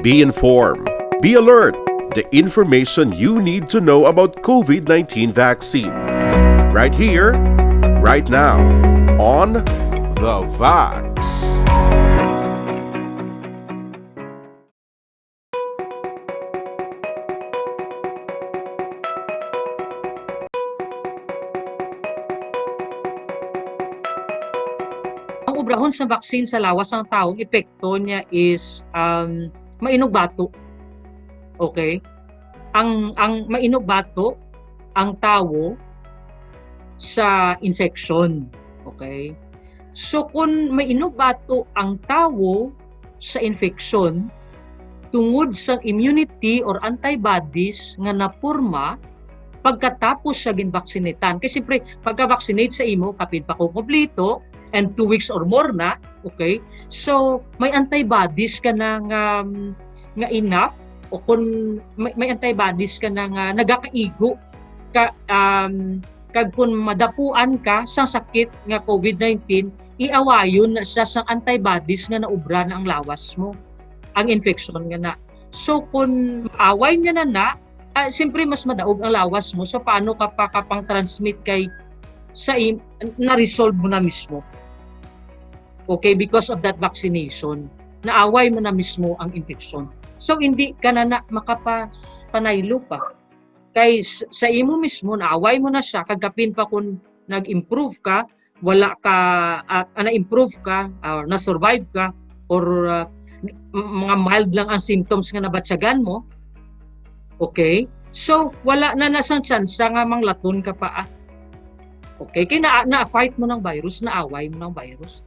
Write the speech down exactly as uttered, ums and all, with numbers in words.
Be informed. Be alert. The information you need to know about COVID nineteen vaccine. Right here, right now, on The Vax. Ang obrahon sa vaccine sa lawas sang tawo, ang epekto niya is, um, mainugbato. Okay? Ang, ang mainugbato ang tawo sa infection. Okay? So, kung mainugbato ang tawo sa infection, tungod sa immunity or antibodies nga naporma pagkatapos sa ginvaksinitan. Kay siyempre, pagka-vaccinate sa imo, kapin pa ko kompleto, and two weeks or more na, okay? So, may antibodies ka na nga, nga enough, o kung may, may antibodies ka na nga nagakaigo ka, um, kag kung madapuan ka sa sakit nga COVID nineteen, iawayon na siya sa antibodies nga naubra na ang lawas mo, ang infection nga na. So, kung maaway niya na na, ah, siyempre mas madaog ang lawas mo. So, paano ka pa kapang-transmit kay sa im- na-resolve mo na mismo? Okay, because of that vaccination, naaway mo na mismo ang infection. So, hindi ka na, na makapanaylo pa. Kay s- sa imo mismo, naaway mo na siya, kagapin pa kung nag-improve ka, wala ka, ah, ah, na-improve ka, or na-survive ka, or ah, m- mga mild lang ang symptoms nga nabatyagan mo, okay? So, wala na na sang tsansa nga manglaton ka pa, ah. Okay? Kay na, na-fight mo ng virus, naaway mo ng virus.